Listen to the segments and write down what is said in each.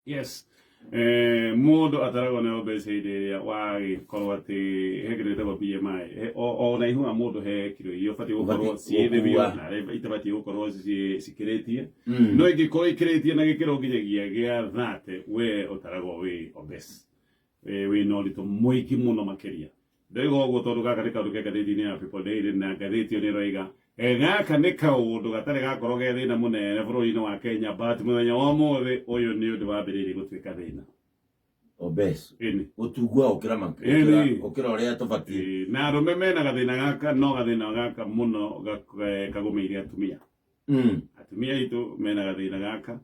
Yes. Mũndũ ataragwo nĩ mbeca hĩndĩ ĩrĩa wagĩkorwo atĩ he kĩndũ gĩtagwo BMI. O ũraihu wa mũndũ he kiro iria ũbatiĩ gũkorwo Ũbatiĩ ciĩ thĩ biũ gũkua. na harĩa itabatiĩ gũkorwo cikĩrĩtie. No ingĩkorwo ikĩrĩtie na gĩkĩro nginyagia gĩa 30, we ũtaragwo wĩ obese. Wĩna ũritũ mũingĩ mũno makĩria. Ndoiga ũguo tondũ gaka nĩ kaũndũ ke ngathĩti-inĩ ya People Daily na ngathĩti ĩyo nĩ ĩroiga gaka nĩ kaũndũ gatarĩ gakorwo ge thĩna mũnene bũrũri-inĩ wa Kenya, but mũthenya wa ũmũthĩ ũyũ nĩ ũndũ wambĩrĩirie gũtuĩka thĩna. Obese. Ĩni. Gũtungua gũkĩra Ĩni. gũkĩra ũrĩa tũbatiĩ. Ĩĩ, na arũme mena gathĩna gaka, no gathĩna gaka mũno kagũmĩire atumia. Atumia aitũ mena gathĩna gaka,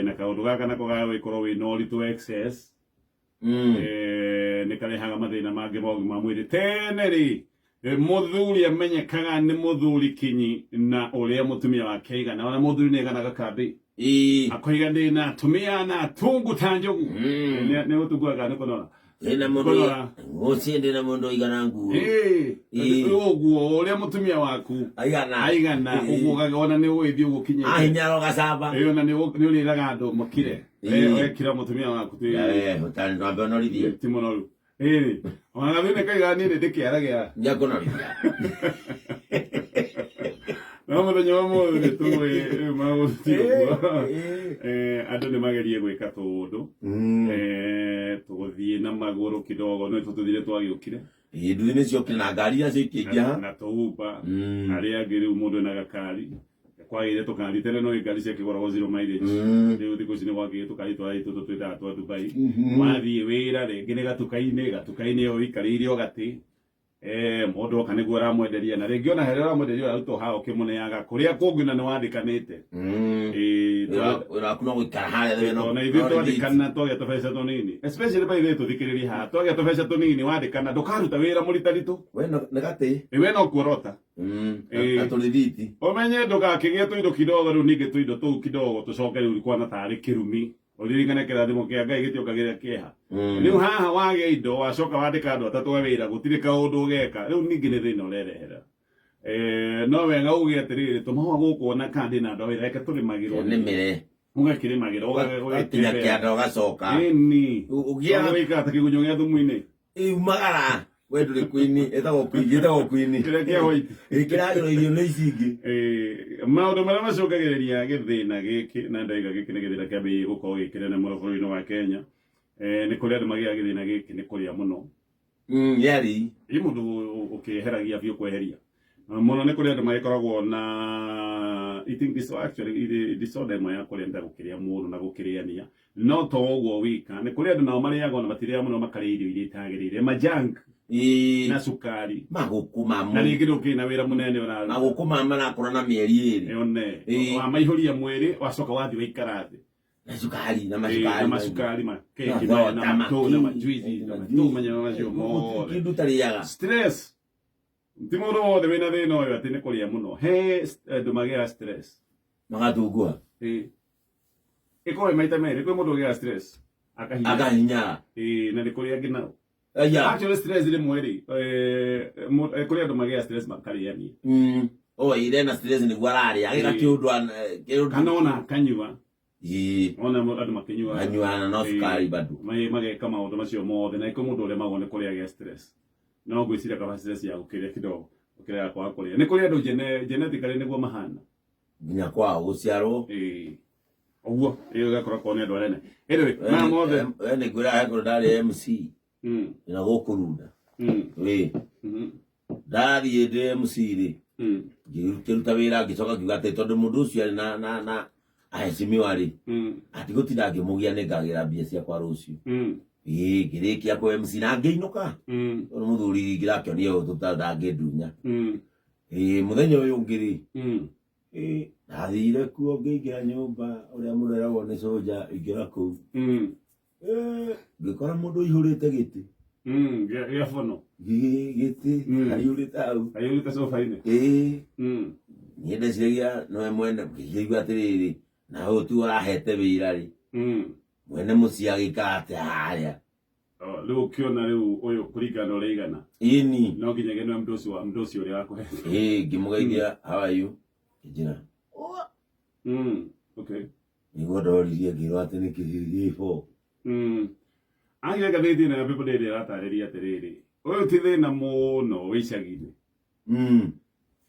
na kaũndũ gaka nako ga gũgĩkorwo wĩna ũritũ excess, nĩ karehaga mathĩna mangĩ ma ũgima wa mwĩrĩ. Tene rĩ, mũthuri amenyekaga nĩ mũthuri kinyi na ũrĩa mũtumia wake aigana. Ona mũthuri nĩ aiganaga kambĩ. Akoiga ndĩ na atumia na atungu ta njogu. Nĩ gũtungua kana nĩ kũnora? Ndĩna mũndũ Kũnora. Mũciĩ ndĩna mũndũ ũigana nguo. Rĩu ũguo ũrĩa mũtumia waku Aigana. aigana, ũguo ũgakĩona nĩ ũgĩthiĩ ũguo ũkinyĩte. Ahinyara ũgacamba. Ona nĩ ũrĩraga andũ makire. Wekira mũtumia waku ti Ũtarĩ ndwambe ũnorithie. Ti mũnoru. Ona gathĩna kaiga niĩ nĩ ndĩ kĩara gĩa Nĩakũnorithia. No mũthenya wa mũthĩ nĩ tũĩ rĩu maũndũ ti ũguo. Andũ nĩ magerie gwĩka tũũndũ. Tũgũthiĩ na magũrũ kidogo, no tũtũthire twagĩũkire. Ĩĩ, nduthi nĩ ciokire na ngari iria cikĩingĩha. Na tũuba. Arĩa angĩ rĩu mũndũ ena gakari. Kwagĩire tũkari tene, no ngari ciakĩgũragwo zero mileage. Rĩu thikũ ici nĩ gwakĩgĩire tũkari twa tũtũ twĩtaga twa Dubai. Wathiĩ wĩra rĩngĩ nĩ gatuka-inĩ, gatuka-inĩ o ũikarĩire o gatĩ. Mũndũ oka nĩguo ũramwenderia, na rĩngĩ ona harĩa ũramwenderia ũrarutwo haha ũkĩmũneaga kũrĩa kũngĩ na nĩ wandĩkanĩte. Wĩra waku no gũikara harĩa thĩ Ona ithuĩ twandĩkana twagĩa tũbeca tũnini, especially by the way tũthikĩrĩrie haha, twagĩa tũbeca tũnini wandĩkana ndũkaruta wĩra mũritaritũ. We nĩ gatĩ. We no kuorota. Na tũrĩthiti. Ũmenye ndũgakĩgĩe tũindo kidogo, rĩu ningĩ tũindo tũu kidogo tũcoke rĩu kwana tarĩ kĩrumi. Ũririkane kĩrathimo kĩa Ngai gĩtiũkagĩra kĩeha. Rĩu haha wagĩa indo wacoka wandĩka andũ atatũ a wĩra, gũtirĩ kaũndũ ũgeka, rĩu ningĩ nĩ thĩna ũrerehera. No wega uge atĩrĩrĩ, tũmahũa gũkũ ona kana ndĩna andũ a wĩra, reke tũrĩmagĩrwo. Nĩmĩre. Ũgakĩrĩmagĩra, Ũgakinya kĩanda ũgacoka. Ĩni. Ũgĩaga Ũgũikara ta kĩgunyũ gĩa thumu-inĩ. Umagara. We ndũrĩ kwini, ĩtagwo kwini, ĩtagwo kwini. Kĩrĩa kĩa white. Ĩkĩragĩrwo irio nĩ ici ingĩ. Maũndũ marĩa macũngagĩrĩria gĩthĩna gĩkĩ, na ndaiga gĩkĩ nĩ gĩthĩna kĩambĩrĩirie gũkorwo gĩ kĩnene mũno bũrũri-inĩ wa Kenya, nĩ kũrĩ andũ magĩaga gĩthĩna gĩkĩ nĩ kũrĩa mũno. Nĩ arĩi. Ĩ mũndũ ũkĩeheragia biũ kweheria. Mũno nĩ kũrĩ andũ magĩkoragwo na eating disorder, actually disorder ĩmwe ya kũrĩa nĩ ta gũkĩrĩa mũno na gũkĩrĩania. No to ũguo wika, nĩ kũrĩ andũ nao marĩaga ona matirĩaga mũno, makarĩa irio iria itagĩrĩire, ma junk na cukari. Magũkũ ma Na rĩngĩ ndũkĩrĩ na wĩra mũnene ũraruta. Magũkũ ma marakũra na mĩeri 2. One. Wamaihũria mwĩrĩ, wacoka wathiĩ waikara thĩ. Na cukari, na Na macukari. macukari, ma keki, Na na thota, matũ, na makĩ. majuici, na matũ, manyama macio mothe. Kĩndũ ũtarĩaga. Stress. Ti mũndũ wothe wĩna thĩna ũyũ atĩ nĩ kũrĩa mũno. He andũ magĩaga stress. Magatungua. Ĩkorwo ĩ maita merĩ, kwĩ mũndũ ũgĩaga stress akahinyara. Akahinyara. Na nĩ kũrĩ angĩ nao. Aya. Actually stress rĩmwe rĩ, kũrĩ andũ magĩaga stress makarĩania. Oh, ire na stress nĩguo ararĩa. Agĩka kĩũndũ kĩũndũ. Kana ona akanyua. Ona andũ makĩnyua. Anyuana no cukari bado. Mageka maũndũ macio mothe, na kwĩ mũndũ ũremagwo nĩ kũrĩa agĩa stress. No ngwĩciria kaba stress ya gũkĩrĩa kidogo, gũkĩra ya kwaga kũrĩa. Nĩ kũrĩ andũ genetically nĩguo mahana. Nginya kwao gũciarwo. Ũguo, ĩyo ĩgakorwo korwo nĩ andũ anene. Anyway, maya mothe. We nĩ ngwĩra he kũndũ ndarĩ MC. Na gũkũ Runda. Ndathiĩ ndĩ MC rĩ. Ngĩruta wĩra ngĩcoka ngiuga atĩ tondũ mũndũ ũcio arĩ na aheshimiwa rĩ. Atigũtinda ngĩmũgia nĩ ngagĩra mbia ciakwa rũciũ. Ngĩrĩkia kũ MC na ngĩinũka. Tondũ mũthuri ngĩrakĩonia ũyũ ndangĩndunya. Mũthenya ũyũ ũngĩ rĩ. Ndathire kuo ngĩingĩra nyũmba ũrĩa mũndũ eragwo nĩ soja ingĩra kũu. Ngĩkora mũndũ ũihũrĩte gĩtĩ. Gĩa bono. Gĩtĩ, aihũrĩte hau. Aihũrĩte sofa-inĩ. Niĩ ndeciragia nowe mwene, ngĩigua atĩrĩrĩ, na ũyũ tu ũrahete wĩra rĩ. Mwene mũciĩ agĩikara atĩa harĩa. Oh, rĩu ũkĩona rĩu ũyũ kũringana na ũrĩa aigana. Ĩni. No nginyagia nĩwe mũndũ ũcio wa mũndũ ũcio ũrĩa wakũhete. Ngĩmũgeithia, how are you? Ngĩnjĩra, Okay. Niguo ndoririe ngĩrwo atĩ nĩ kĩgĩbũ. Agire ngathĩti ĩno ya People Daily ĩratarĩria atĩrĩrĩ, ũyũ ti thĩna mũno wĩ icagi-inĩ.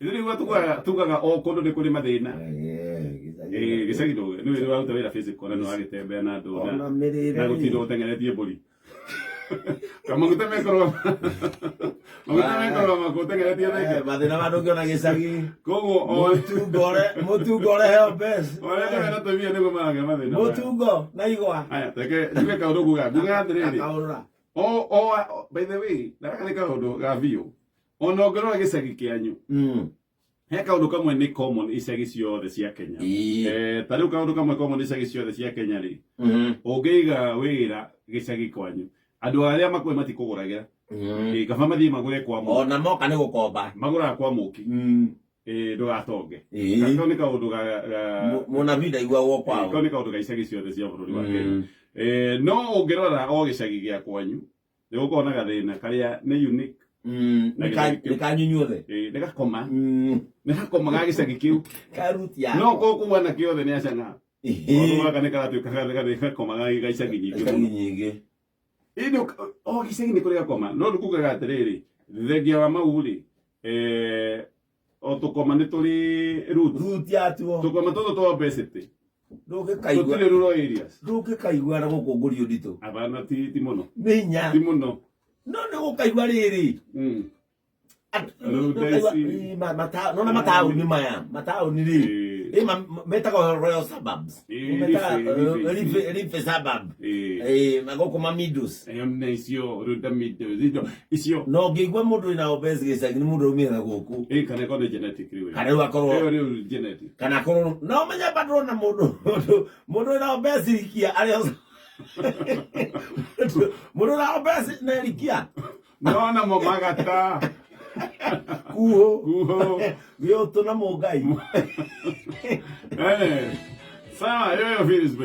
Ithuĩ nĩguo tugaga o kũndũ nĩ kũrĩ mathĩna. Gĩcagi ndũgĩ nĩ wĩra ũraruta wĩra physical na nĩ ũragĩtembea na andũ ona mĩrĩre na gũtinda ũteng'eretie mbũri. Kamaguta mekorwo maguta mekorwo makũteng'eretie thenge. Mathĩna ma ndũngĩona gĩcagi. Koguo o Mũtungo ũreheo mbeca. Arĩa mena tũmia nĩguo maragĩa mathĩna. Mũtungo na igwa. Aya, reke njuge kaũndũ nguga atĩrĩrĩ. Akaũrũra. O by the way, na gaka nĩ kaũndũ ga biũ. Ona ũngĩrora gĩcagi kĩanyu, he kaũndũ kamwe nĩ common icagi ciothe cia Kenya. Ta rĩu kaũndũ kamwe common icagi ciothe cia Kenya rĩ, ũngĩiga wĩra gĩcagi kwanyu, andũ arĩa makuĩ matikũgũragĩra. Kaba mathiĩ magũre kwa mũki. Ona moka nĩ gũkomba. Magũraga kwa mũki. Ndũgatonge. Kau nĩ kaũndũ ga Mũnabii ndaiguagwo kwao. Kau nĩ kaũndũ ga icagi ciothe cia bũrũri wa Kenya. No ũngĩrora o gĩcagi gĩa kwanyu, nĩ gũkorwo na gathĩna karĩa nĩ unique. Nĩ kanyunyuothe. Nĩ gakoma. Nĩ gakoma ga gĩcagi kĩu. Karuti ya. No kũu anake othe nĩ acang'a. Kaũndũ gaka nĩ karatuĩka gakoma ga icagi nyingĩ. Icagi nyingĩ. Ĩndĩ o gĩcagi nĩ kũrĩ gakoma. No rĩu kugaga atĩrĩrĩ, thengia wa mau rĩ, o tũkoma nĩ tũrĩ root. Root yatuo. Tũkoma tũtũ twa obesity. Ndũngĩkaigua. Tũtirĩ rural areas. Ndũngĩkaigua na gũkũ ngũri ũnditũ. Abana ti mũno. Nĩ hinya. Ti mũno. No nĩ gũkaigua rĩrĩ. Nona mataũni maya, mataũni rĩ. Metagwo Royal Suburbs. Rife suburb. Gũkũ ma Meadows. Na icio Runda Meadows. Icio. No ngĩigua mũndũ wĩna obese gĩcagi nĩ mũndũ aumire na gũkũ. Kana ĩkorwo nĩ genetic rĩu. Kana rĩu akorwo. Ĩyo rĩu genetic. Kana akorwo no ũmenye bado na mũndũ wĩna obese rikia arĩa mũndũ wĩna obese na rikia. No namo magata. Kuho. Kuho. Gĩũtũ na mũngai. Sawa, hiyo hiyo Phyllis.